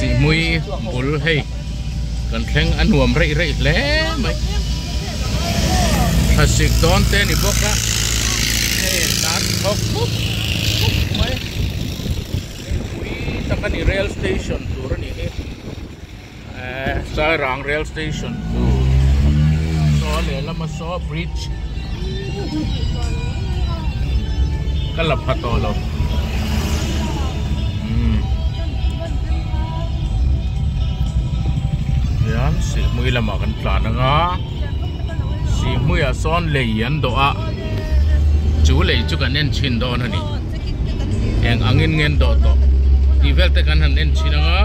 Sihhmui bul hei kan thleng a nuam reih reih hle mai. Thlasik dawn te a ni bawk a, hei tan thawk mup mup mai. Hei pui tak a ni rail station tur a ni hi. Ehh Sairang rail station tur saw lehlam a saw bridge ka la pha tawh lo umm hian sihhmui lamah kan tlan anga sihhmuiah sawn lei an dawh a chu lei chu kan en chhin dawn a ni. Eng angin nge an dawh tawh tih vel te kan han en thin anga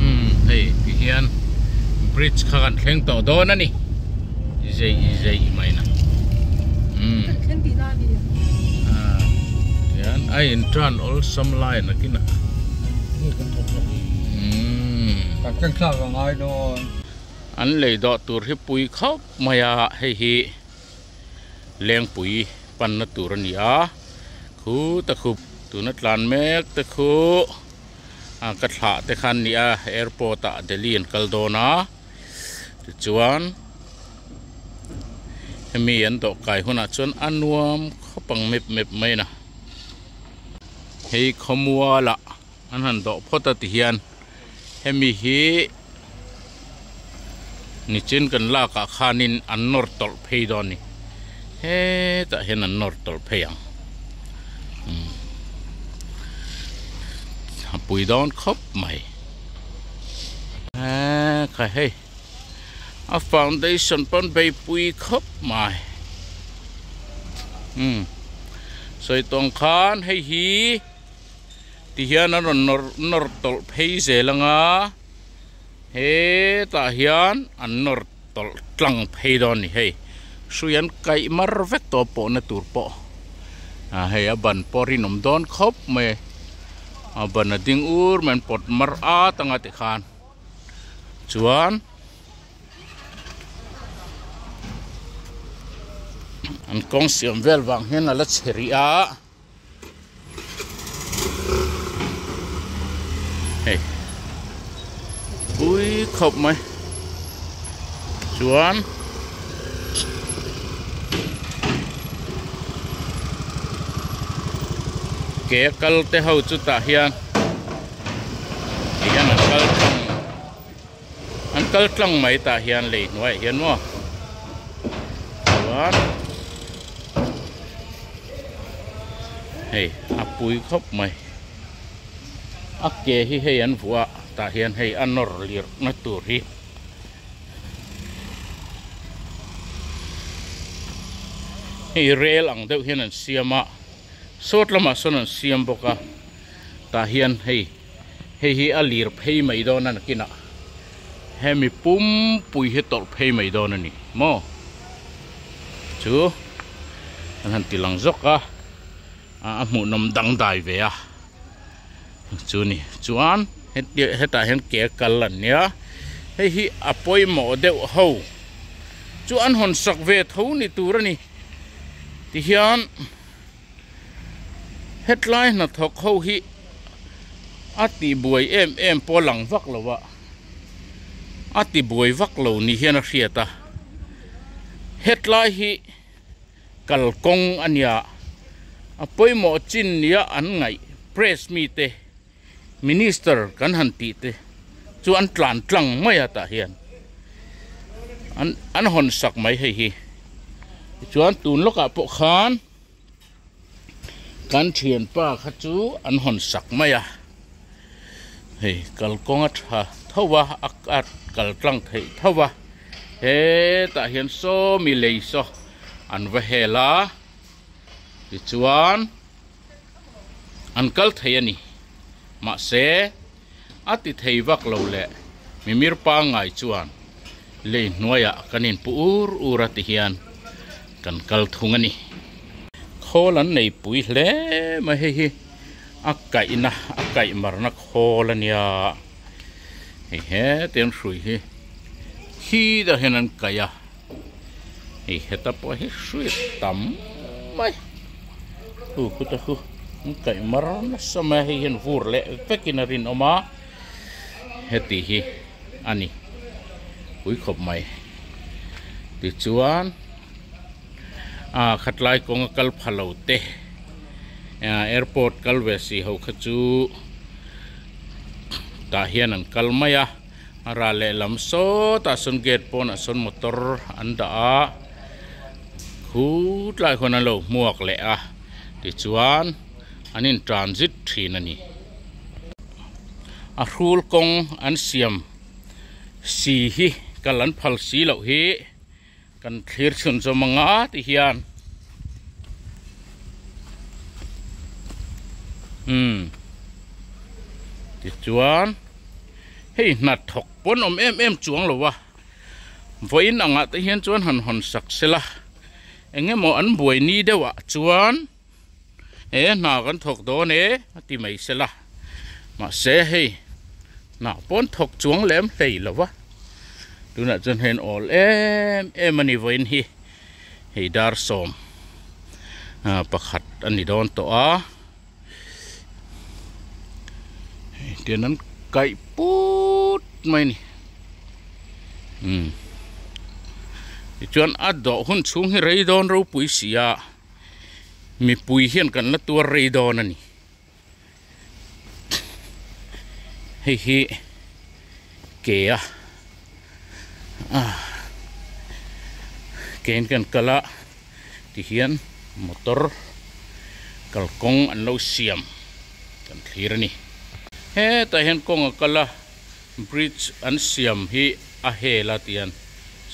umm hei ti hian bridge kha kan thleng tawh dawn a ni zei zei mai na umm hian a in tan awlsam lai nakin ah umm an lei dawh tur hi pui khawp mai a hei hi. Lengpui panna tur a ni a, khu ta khu tuna tlan mek te khu a ka thlah te kha an ni a airport ah Delhi an kal dawn a tichuan hemi an dawh kai hunah chuan a nuam khawp ang mep mep mai a hei khawmual ah an han dawh phawt a ti hian hemi hi nichin kan lak ah khanin an nawr tawlh phei dawn a ni hetah hian an nawr tawlh phei ang umm a pui dawn khawp mai eee kha hei a foundation pawn beipui khawp mai umm sawi tawng khan hei hi. Tihian an rawn nawr nawr tawlh phei zel anga hetah hian an nawr tawlh tlang phei dawn a ni hei hrui an kaih mar vek tawh pawhna tur pawh ah hei a ban pawh a rinawm dawn khawp mai a ban a ding ur mai an pawt mar at anga tikhan chuan. An kawng siam vel vang hian a la chhe rih a. Hei pui khawp mai chuan ke a kal te ho chu tah hian ti hian an kal tlang an kal tlang mai tah hian lei hnuaiah hian maw chuan hei a pui khawp mai a ke hi hei an vuah a tah hian hei a nawr lirh na tur hi hei rel ang deuh hian an siam a sawt lamah sawn an siam bawk a tah hian hei hei hi a lir phei mai dawn a nakinah hemi pumpui hi tawlh phei mai dawn a ni maw chu an han ti lang zawk a a hmuhnawm dangdai ve a chu ni chuan hetah hian ke kal an nia hei hi a pawimawh deuh ho chu an hawn sak ve tho ni tur a ni tihian. Hetlai hnathawk ho hi a tih buai em em pawh a lang vak lo a, a ti buai vak lo ni hian a hriat a, hetlai hi kalkawng a nia, a pawimawh chin nia an ngaih press mite minister kan han tih te chu an tlan tlang mai a tah hian an an hawn sak mai hei hi tichuan tun lawkah pawh khan kan thianpa kha chu an hawn sak mai a hei kalkawng a tha tho a a kal tlang theih tho a hetah hian saw mi lei saw an va hel a tichuan. An kal thei a ni. Mahse, a ti thei vak lo leh mimir pangngai chuan lei hnuaiah kan inpu ur ur a ti hian kan kal thung a ni. Khawl an nei pui hle mai hei hi a kaihna a kaih marna khawl a nia. Hei heti an hrui hi khi deuh hian an kaih a. Hei heta pawh hi hrui tam mai hu khu te khu an kaih mar nasa mai a hei hian vur leh vekin a rinawm a. Heti hi a ni pui khawp mai. Tichuan ah khatlai kawnga kal pha lo te ah airport kal ve si ho kha chu tah hian an kal mai a a ral lehlam sawtah sawn gate pawnah sawn motor an dah a khutlai khuan an lo hmuak leh a tichuan an in transit thin a ni. A hrul kawng an siam si hi kal an phal si loh hi kan thlir chhun zawm anga ti hian umm tichuan hei hnathawk pawn awm em em chuang lo a vawiin angah te hian chuan han hawn sak sela eng emaw an buai ni deuh ah chuan. He hna kan thawk dawn e a ti mai se la, mahse hei hna pawn thawk chuang lem hlei lo va, tunah chuan hei an awl em em a ni vawiin hi hei dar sawm pakhat a ni dawn tawh a, hei tian an kaih put mai a ni umm tichuan a dawh hun chhung hi rei dawn ropui si a. Mipui hian kan la tuar rei dawn a ni. Hei hi ke a ah kein kan kal a tihian motor kalkawng an lo siam kan thlir a ni. Hetah hian kawng a kal a. Bridge an siam hi a hel a tian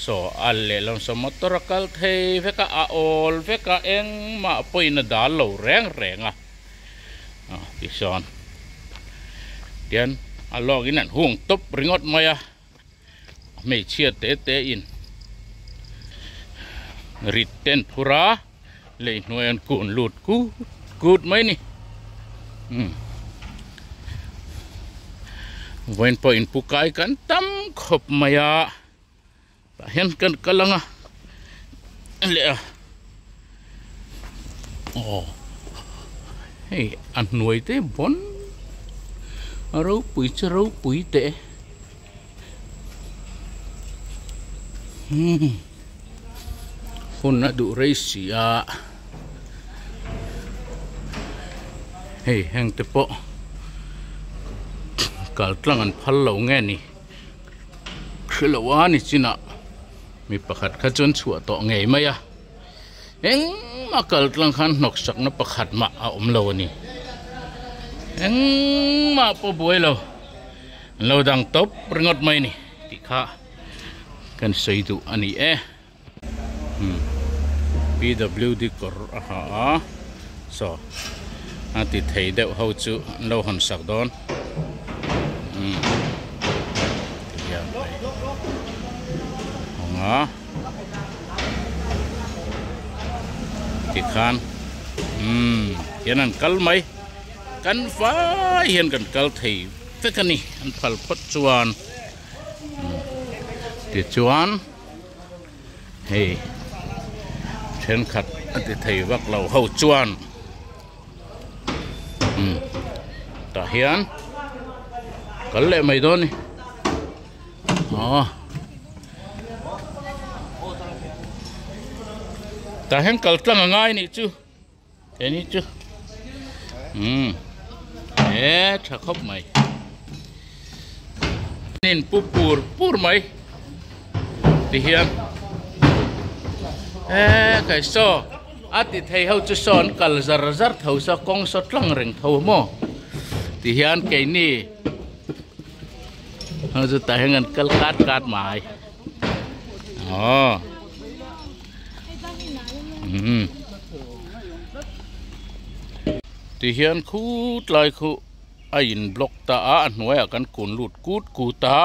saw a lehlam saw motor a kal thei vek a a awl vek a engmah pawhin a dal lo reng reng a ah tisawn tian a lawk in an hung tawp ringawt mai a hmeichhia te te in rit te an phur a. Lei hnuai an kun lut kut kut mai ni umm vawiin pawh in pu kai kan tam khawp mai a tah hian kan kal ang a leh a aw hei a hnuai te bawn a ropui chu ropui teh e umm. Hun a duh rei si a, hei heng te pawh kal tlang an phal lo nge ni hrelo a ni chinah mi pakhat kha chuan chhuah tawh ngei mai a engmah kal tlang khan hnawk sakna pakhat mah a awm lo a ni engmah pawh buai lo an lo dang tawp ringawt mai a ni tih kha. Kan sawi duh a ni e. Umm PWD kawr a ha a saw a ti thei deuh ho chu an lo hawn sak dawn umm tihian hei hawng a tikhan umm tihian an kal mai kan vai hian kan kal thei vek a ni an phal phawt chuan. Tichuan hei thenkhat a ti thei vak lo ho chuan umm tah hian kal leh mai dawn a ni aw tah hian kal tlang a ngai nih chu. Keini chu umm he tha khawp mai in pu pur pur mai ti hian he kai saw a ti thei ho chu saw an kal zar zar tho saw kawng saw tlang reng tho maw ti hian keini ho chu tah hian an kal kat kat mai aw. Umm ti hian khut lai khu a in block ta a a hnuaiah kan kun lut kut kut a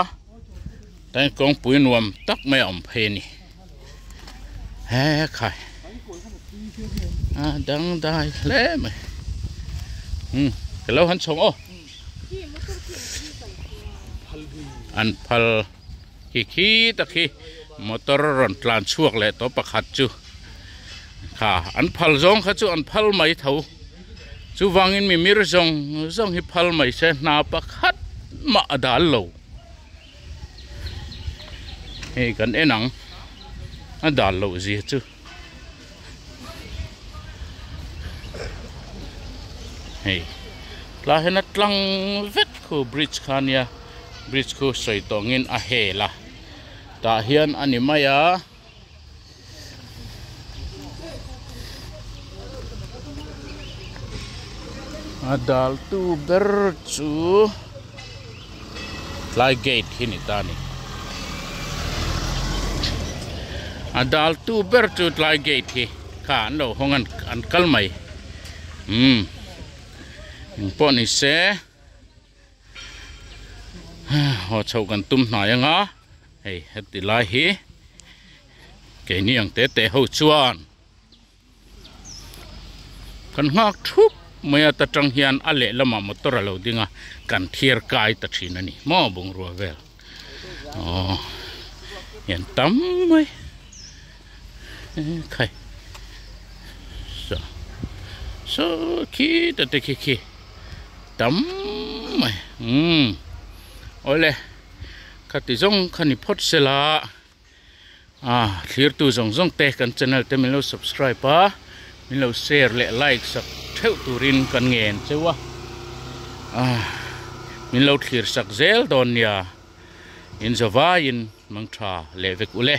tlai kawngpui nuam tak mai a awm phei a ni he khai a dangdai hle mai umm ka lo han chhawng aw an phal. Khi khi tak hi motor rawn tlan chhuak leh tawh pakhat chu kha an phal zawng kha chu an phal mai tho chuvangin mimir zawng zawng hi phal mai se hna pakhat mah a dal lo. Hei kan en ang a dal loh zia chu. Hei tlai hian a tlang vek khu bridge kha ania bridge khu sawi tawngin a hel a tah hian a ni mai a. A dal tu ber chu tlai gate hi ni ta a ni a dal tu ber chu tlai gate hi kha an lo hawng a an kal mai umm engpawh ni se. Haw chhoh kan tum hnai anga hei heti lai hi keini ang te te ho chuan kan nghak thup mai a ta tang hian a lehlamah motor a lo ding a kan thiar kai ta thin a ni maw bungrua vel aw hian tam mai khai saw saw khi ta te khi khi. Tam mai umm awle khati zawng kha ni phawt sela a thlirtu zawng zawng te kan channel te min lo subscribe a min lo share leh like sak theuh turin kan ngen cheu a a min lo thlir sak zel dawn nia in zavaiin mangtha leh vek ule.